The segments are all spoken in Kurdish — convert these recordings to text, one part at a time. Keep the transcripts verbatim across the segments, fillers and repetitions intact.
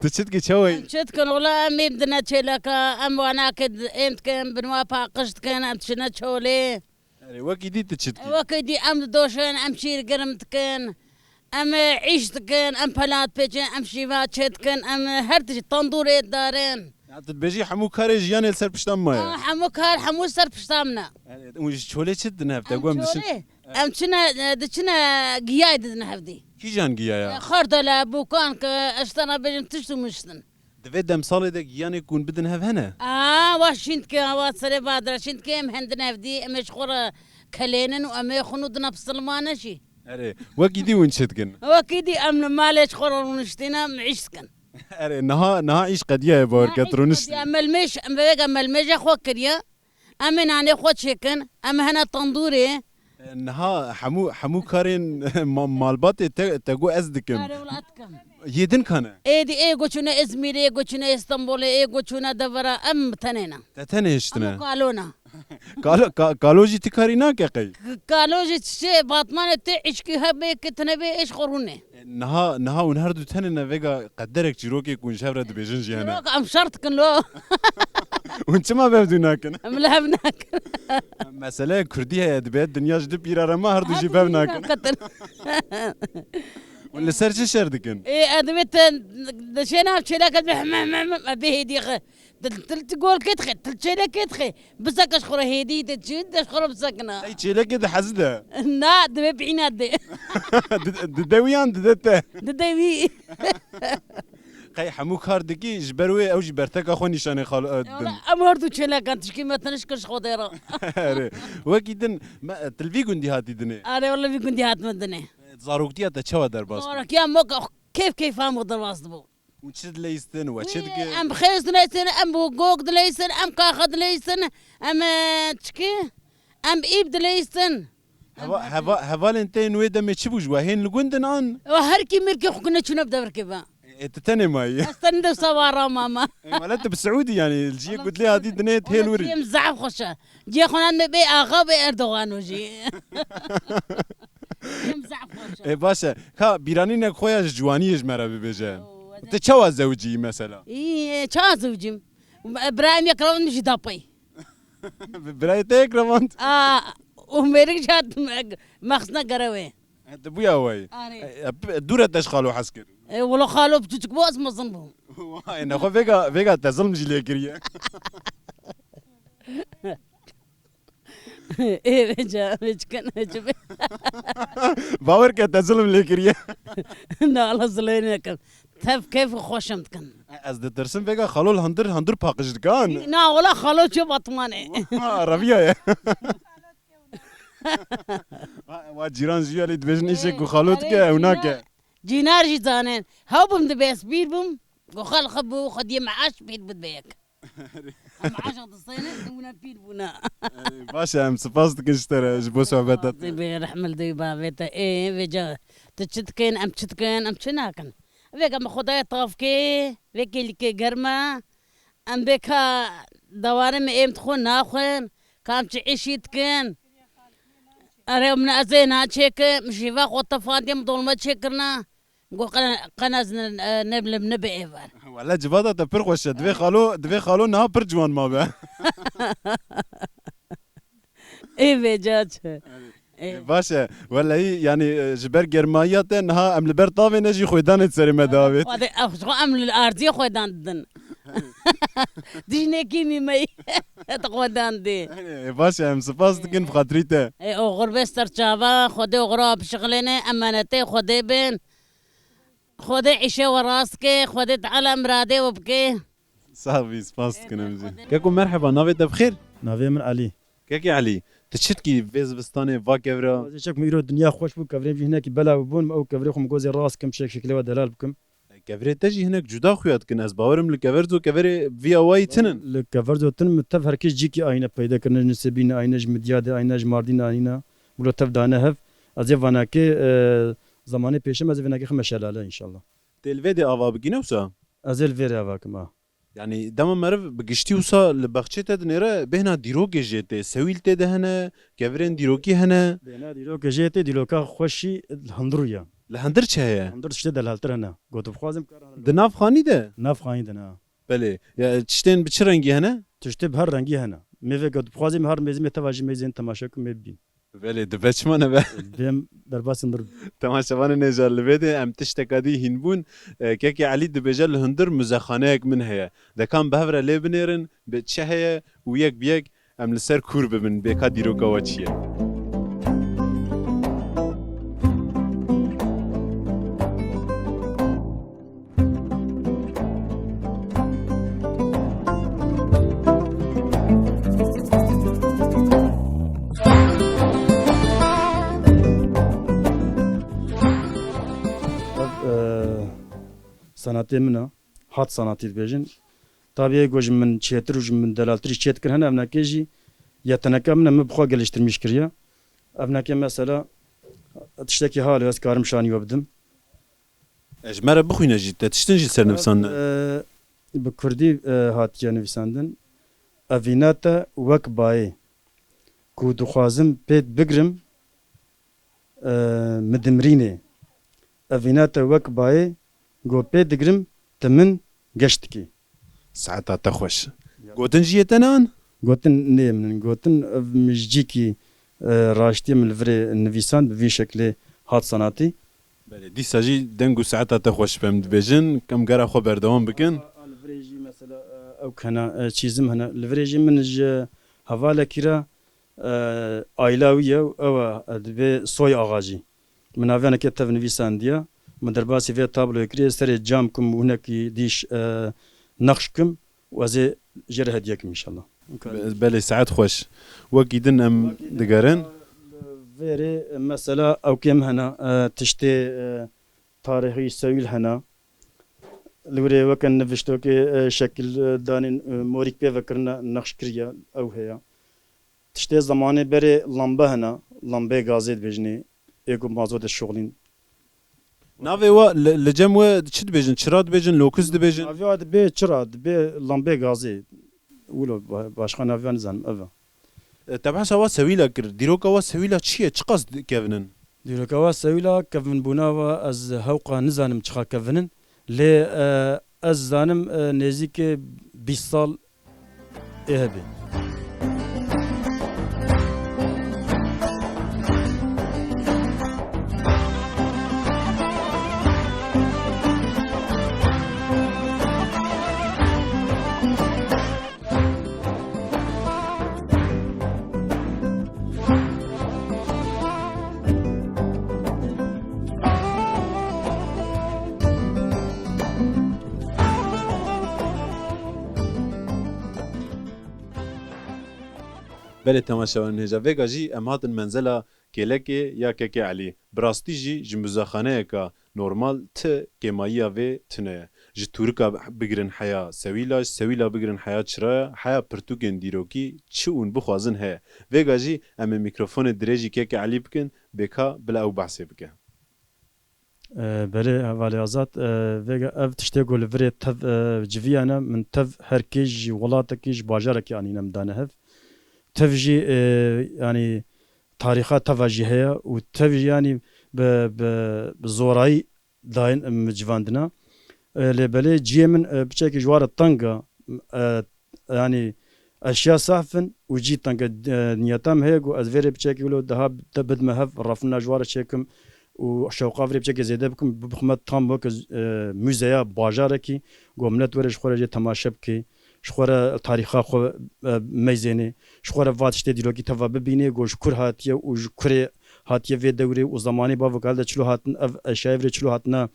Tu çi dikî, çawa yî? Em çi dikin? Wela em ê bidine çêleka, em wanakê di-, êm dikin, binwa paqij dikin, em diçine çolê. Erê, wekî dî tu çi dikî? Wekî dî em didoşin, em şîr germ dikin, em, e, îş dikin, em pelat pêçin, em şîva çê dikin, em, e, her tişt tandûrê darin. Ya tu dibêjî hemû karê jiyanê li ser pişta me ye? Aa, hemû kar, hemû ser pişta min e. Erê, û ji çolê çi didin hev te? Em ku em diçin çolê, em çine, e, diçine giyayê didin hevdî. Kîjan giyaya? E, xardele, bûkan ki, ez ji te re bêjim tişt û miştin. Di vê demsalê de giyanê ku hûn bidin hev hene? Aa, wa şîn dike, wa serê badira şîn dike, em hendin hevdî, em ê ji xwe re kelênin û em ê xwe nû dina pisilmane jî. Erê, wekî dî hûn çi dikin? Wekî dî em li malê ji xwe re rûniştîne, em îş dikin. Erê, niha, niha îş qediyaye, bawer ket, rûniştî. Em melmêj, em vêga melmêja xwe kiriye. Em ê nanê xwe çêkin, em hene tandûrê. E, niha hemû, hemû karên ma-, malbatê te, te got ez dikim. Karê wila dikim. Yê din kane? Êdî ê got çûne Îzmîrê, ê got çûne Îstanbulê, ê got çûne devera, em tenê ne. Te tenê hiştine? Em kalona. Kalo, ka-, kalo jî ti karî nake qey? K-, kalo jî çi, Batmanê tê îşkî hebe ki tine bê êş xwe rûnê. Niha, niha hûn her du tenê ne, vêga qederek çîrokê ku hûn ji hev re dibêjin jî hene. Çîrok em şer dikin lo. Hûn çima bev dû nakin? Em li hev nakin. Mesele kurdî heye, dibe dinya ji du pîra re ma her du jî bev nakin. Hûn li ser çi şer dikin? Ê, ez dibê te dişê nav çêleke dibê heme, heme, heme, bê hêdî xwe. Til, til, til golkê dixê, til çêlekê dixê. Biseke ji xwe re hêdî de çi, de ji xwe re bisekina. Ey çêlekê de hezi de. Na, divê bîna de. Di, di dewiyan dide te. Dide wî. Qey hemû kar dikî, ji ber wê ew jî berteka xwe nîşanê xal-, e, din. Wala, em her du çêlekan tişkî me tiniş kir ji xwe dê re. Erê. Wekî din, me, e, til vî gundî hatî dinê? Erê, wala vî gundî hatime dinê. E, zaroktiya te çawa derbas bû? Zaroktiya me ke-, kêf kêfa me derbas dibû. Û çi dileyistin, we çi dike? Em xêz dileyistin, em gog dileyistin, em kaxa dileyistin, em, e, çiki? Em îb dileyistin. Heva-, heva-, hevalên te yên wê demê çi bû ji we? Hên li gund in an? Wa her kî mirkê xwe kine çûne bi devirkê ve. Ê, tu tenê mayî? Ez tenê de sawara mama. Ê, wele tu bi Siûdî yanî, li ciyê ku dilê hatî dinê hêl wirî. Em zaf xweş e. Ciyê xwe nan me bê axa bê Erdogan o jî. Em zaf xweş e. Ê, baş e. Ka bîranînek xwe ya ji ciwaniyê ji me re bibêje. Oo, ez... Tu çawa zewicî mesela? Î, çawa zewicîm? Birayê min yek revand min jî da pey. Birayê te yek revand? A, û mêrik jî hat mexsina gerewê. E, tu bûya wey. Arê. E, e, dûre te ji xalo hez kir? E, wilo xalo biçûçik bû, ez mezin bûm. Vay, nexwe vêga, vêga te zilm jî lê kiriye. Ê, vêca, vê çikin, vê çi be? Bawer ke te zilm lê kiriye. Na, Allah zilê nekim. Tev keyf û xweşim dikin. Ez ditirsim vêga xalo li hundir, hundir paqij dikan. Na, wala xalo çi Batmanê. Ha, reviya ye. Wa, wa cîran jî ya lê dibêjin îşek ku xalo dike, ew nake. Cînar jî zanin. Hew bim dibe ez pîr bim. Ku xal xwe bû, xwediyê meaş pîr bid be yek. Em aşa distêne, wina pîr bûna. Ey, baş e, em spas dikin ji te re, ji bo sohbeta te. Spas be, rehmil dê bavê te. Ê, vêca, tu çi dikin, em çi dikin, em çi nakin? Vêga me Xwedayê tav kê, vê kêlîkê germ e. Em bê ka dewarê me êm dixwin, naxwin, ka em çi îşî dikin. Erê, min ez ê naçêkim, şîva xwe tefandiyê min dolme çêkirina. Got, qe-, qenez ne, ne, ne, ne bi êvar. Wele civata te pir xweş e. Divê xalo, divê xalo niha pir ciwan mabe. Ê vêca çi? Ê. Ê, baş e. Welehî, yanî, e, ji ber germayiya te niha em li ber tavê ne jî xwêdanê di serê me de avêt. Xwedê, ev, xwe em li arziyê xwêdan didin. Dijnekî mîmeyî di xwêdan dê. Ê, baş e, em spas dikin bi xatirî te. Ê, oxir be ser çava, Xwedê oxira bişixilêne, emanetê Xwedê bin. Xwedê îşê we rast ke, Xwedê Teala miradê we bike. Sax bî, spas dikin em jî. Keko merheba, navê te bi xêr? Navê min Elî. Kekê Elî, tu çi dikî vê zivistanê va kevra? Ez çek min îro dinya xweş bû, kevirê min jî hinekî belav bûn, ew kevirê xwe min gozê rast kim, şek şekilê we delal bikim. Kevirê te jî hinek cuda xuya dikin. Ez bawerim li Keverzo kevirê viya wayî tinin. Li Keverzo tin min tev her kes cîkî ayîne peyda kirine, ji Nisêbînê ayîne, ji Midyadê ayîne, ji Mardînê ayîne. Wilo tev dane hev. Ez ê vanakê, e, zemanê pêşem ez ê vênakê xime şelale înşallah. Tê li vê dê ava bikî ne wisa? Ez ê li vê rê ava kim a. Yanî dema meriv bi giştî wisa li bexçê te dinêre, bêhna dîrokê jê tê, sewîl tê de hene, kevirên dîrokî hene. Bêhna dîrokê jê tê, dîroka xweşî hundir ya. Li hundir çi heye? Hundir tiştê delaltir hene. Got bixwazim kar hene. Di nav xanî de? Nav xanî de ne. Belê. Ya, tiştên bi çi rengî hene? Tiştê bi her rengî hene. Mêveke tu bixwazî, min her mêzî me teva jî mêzên temaşe ku me bibîn. Belê, dibe çima nebe? Bêm derbasî mir. Temaşevanên hêja, li vê de em tişteka dî hîn bûn. E, Kekê Elî dibêje, li hundir muzexaneyek min heye. De ka em bi hev re lê binêrin, bi çi heye û yek bi yek em li ser kûr bibin, bêka dîroka we çi ye? Ev, e, senatê min e. Hat sanatî dibêjin. Tabî ê ku ji min çêtir û ji min delaltir jî çê dikir hene, evnekê jî yeteneka min e, min bi xwe geliştirmîş kiriye. Evnekê mesela tiştekî halo ez karim şanî we bidim. E, ji me re bixwîne jî, te tiştin jî ser nivîsandin. Ev, e, bi kurdî, e, hatiye nivîsandin. Evîna te wek bayê ku dixwazim pê bigrim, e, mi dimrînê. Evîna te wek bayê ku pê digrim, ti min geş dikî. Saeta te xweş. Ya. Gotin jî yê te ne an? Gotin nê min in. Gotin ev min ji cîkî, e, raştiyê min li virê nivîsand bi vî şeklê hat sanatî. Belê, dîsa jî deng û saeta te xweş be em dibêjin, em gera xwe berdewam bikin. A, a, li virê jî mesela, e, ew hene, e, çîzim hene. Li virê jî min ji hevalekî re, e, aîla wî ye û ew e, e, dibê Soy Axa jî. Min naviyaneke tev nivîsandiye. Min derbasî vê tabloyê kiriye, serê cam ku min hinekî dîş, e, nexş kim û ez ê jê re hediye kim înşallah. Be-, belê, saet xweş. Wekî din em digerin. Vêrê mesela ew kêm hene, e, tiştê, e, tarîxî sewîl hene. Li wirê weke niviştokê, e, şekil, e, danên, e, morîk pê vekirine, nexş kiriye, ew heye. Tiştê zemanê berê lambe hene, lambeyê gazê dibêjinê, ê ku mazotê şixulîn. Navê we li, li cem we çi dibêjin? Çira dibêjin, lokis dibêjin? Navê we dibê çira, dibê lambeyê gazê. Wilo ba-, başqa navê we nizanim, ev e. E, te behsa we sewîla kir. Dîroka we sewîla çi ye? Çiqas di-, kevin in? Dîroka we sewîla kevinbûna we ez hewqa nizanim çiqa kevin in. Lê, e, ez zanim, e, nêzîkê bîst sal ê hebê. Belê temaşevanên hêja, vêga jî em hatin menzela kêlekê ya Kekê Elî. Bi rastî jî ji muzexaneyeka normal ti kêmayiya vê tune ye. Ji tûrika bigirin heya sewîla, ji sewîla bigirin heya çiraya, heya pirtûkên dîrokî çi hûn bixwazin heye. Vêga jî em ê mîkrofonê dirêjî Kekê Elî bikin, bê ka bila ew behsê bike. E, belê, hevalê Azad, e, vêga ev tiştê ku li virê tev, e, civiya ne, min tev her kê ji welatekî, ji bajarekî anîne min dane hev. Tev jî, e, yanî tarîxa teva jî heye û tev jî yanî bi, bi, bi zorayî dayîn min civandina. E, lê belê cihê min, e, piçekî ji wan re teng e. E, yanî eşya sehf in û cî teng e. E, niyeta min heye ku ez vê rê piçekî wilo daha te bidime hev, rafina ji wan re çêkim û şewqa vê rê piçekî zêde bikim, bibixime tam weke, e, muzeya bajarekî, ku milet were ji xwe re jê temaşe bike. Ji xwe re tarîxa xwe, e, meyzênê, ji xwe re va tiştê dîrokî teva bibînê, ku ji kur hatiye û ji kurê hatiye vê dewrê û zemanê bavok helde çilo hatin, ev eşyayê vê çilo hatine,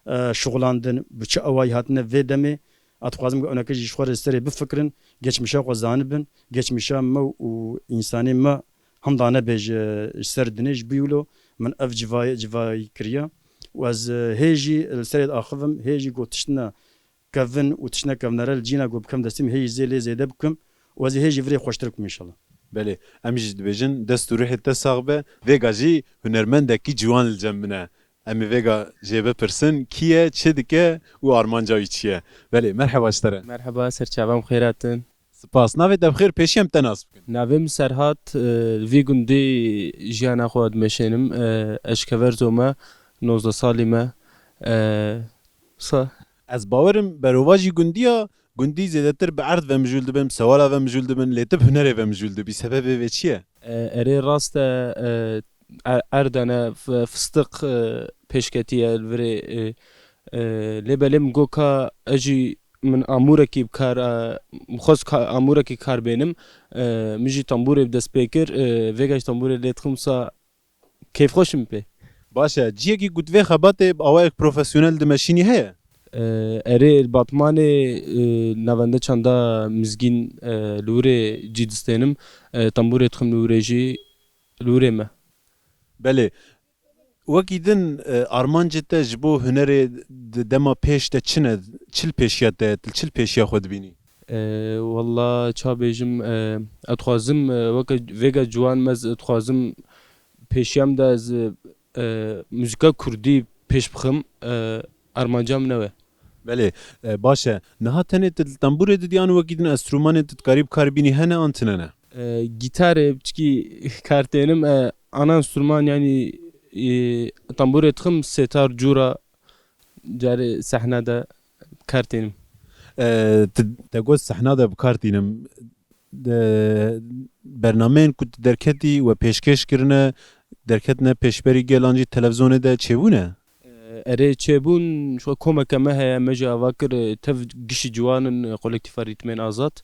e, şixulandin, bi çi awayî hatine vê demê. Ez dixwazim ku ewneke jî ji xwe re serê bifikirin, geçmişa xwe zanibin, geçmişa me û însanê me hemda nebe ji, ji ser dinê ji bî wilo min ev civayê, civayî kiriye. Û ez, e, hê jî li serê diaxivim, hê jî ku tiştine kevin û tiştine kevnere li cîna ku bikim destê min hê jî zê lê zêde bikim û ez ê hê jî virê xweştir bikim înşallah. Belê, em jî dibêjin dest û ruhê te sax be. Vêga jî hunermendekî ciwan li cem min e. Em ê vêga jê bipirsin, kî ye, çi dike û armanca wî çi ye? Belê, merheba ji te re. Merheba, serçavem xêr hatin. Spas. Navê te bi xêr, pêşî em te nas bikin. Navê min Serhat, e, li vî gundî jiyana xwe dimeşênim. E, ez ji Keverzo me, Nozdeh salî me. E, sa. Ez bawerim berovajî gundiya, gundî zêdetir bi erd ve mijûl dibin, bi sewala ve mijûl dibin, lê tu bi hunerê ve mijûl dibî. Sebebê vê çi ye? E, erê rast e, e, er-, erdene f-, fistiq, e, pêşketiye li virê, e, e, lê belê min got ka ez jî min amûrekî bi kar, e, min xwest ka-, amûrekî kar bênim. E, min jî tembûrê bi dest pê kir. E, vêga jî tembûrê lê dixim sa kêfxweş im pê. Baş e, ciyekî ku tu vê xebatê bi awayek profesyonel dimeşînî heye? E, erê, li Batmanê, e, navende çanda Mizgîn, e, li wirê cî distênim. E, tembûrê dixim li wirê jî, li wirê me. Belê. Wekî din, e, armancê te ji bo hunerê di dema pêş de çi ne? Çi li pêşiya te ye? Tu li çi li pêşiya xwe dibînî? E, walla, ça bêjim, e, ez dixwazim, e, weke vêga ciwan me, ez dixwazim pêşiya min de ez, e, muzîka kurdî pêş bixim, e, armanca min ew e. Belê, e, baş e. Niha tenê tu li tembûrê didî an wekî din enstrûmanên tu dikarî bi kar bînî hene an tune ne? E, gîtarê biçikî kar tênim, e, ana enstrûman, yanî, e, tembûrê dixim, sêtar, cûra, carê sehne de kar tênim. E, tu, te got sehna de bi kar tînim. De, bernameyên ku tu derketî we pêşkêş kirine, derketine pêşberî gel an jî televizonê de çêbûne? Erê, çêbûn, ji xwe komeke me heye, me jî ava kir, tev gişî ciwan in, Kolektîfa Rîtmên Azad.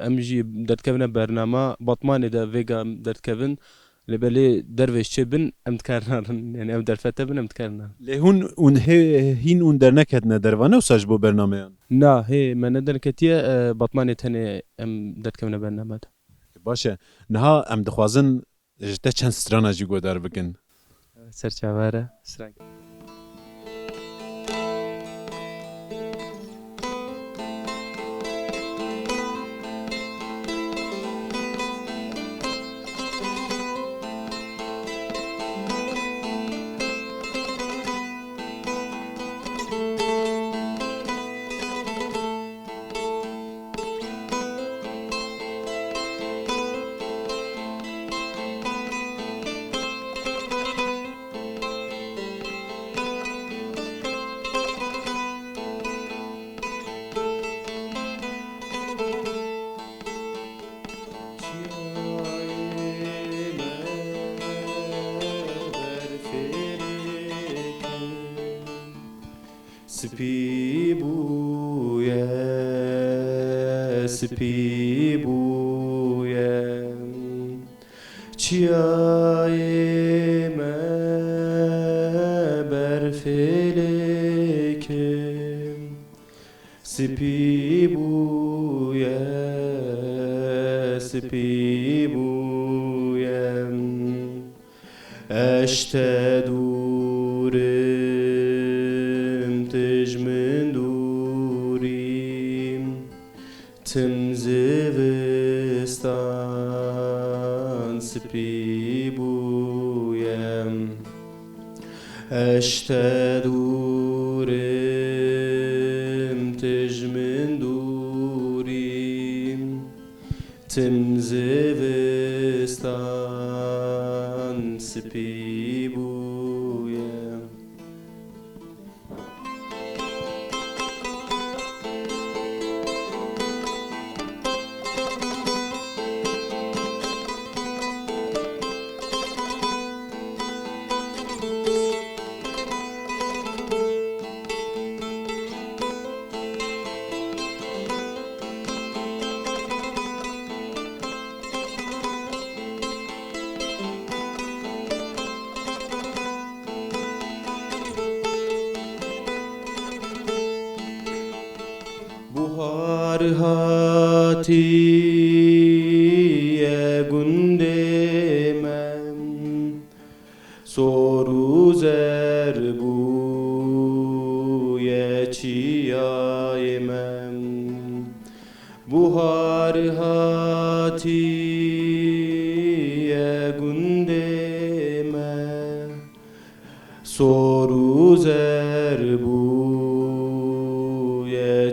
Em jî derdikevine bernama, Batmanê de vêga em derdikevin. Lê belê dervêş çêbin, em dikar narin. Yani ew derfete bin, em dikar narin. Lê hûn, hûn hê, hîn hûn derneketine derva ne wisa ji bo bernameyan? Na, hê, me nederneketiye, e, Batmanê tenê em derdikevine bername de. Baş e. Niha em dixwazin ji te çend strana jî guhdar bikin. Ser çavan e, stran. Çiyayê me berfê lê kir. Spî bûye, spî bûye. Çiyayê me berfê lê kir. Spî bûye, spî bûye. Ez ji te dûr im, tu ji min dûr î. Tim zivistan spî bûye. Ez ji te dûr im, tu ji min dûr î. Tim zivistan spî bûye. Buhar hatiye gundê me, sor û zer bûye çiyayê me. Buhar hatiye gundê me, sor û zer bûye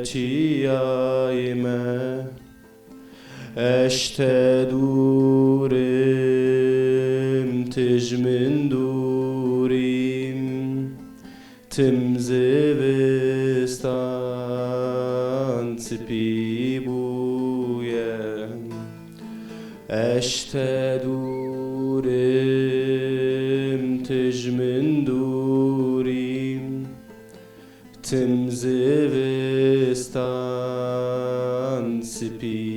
çiyayê me. Ez ji te dûr im, tu ji min dûr î. Tim zivistan spî bûye, ez ji te dûr im, tu ji min dûr î. Tim zivistan spî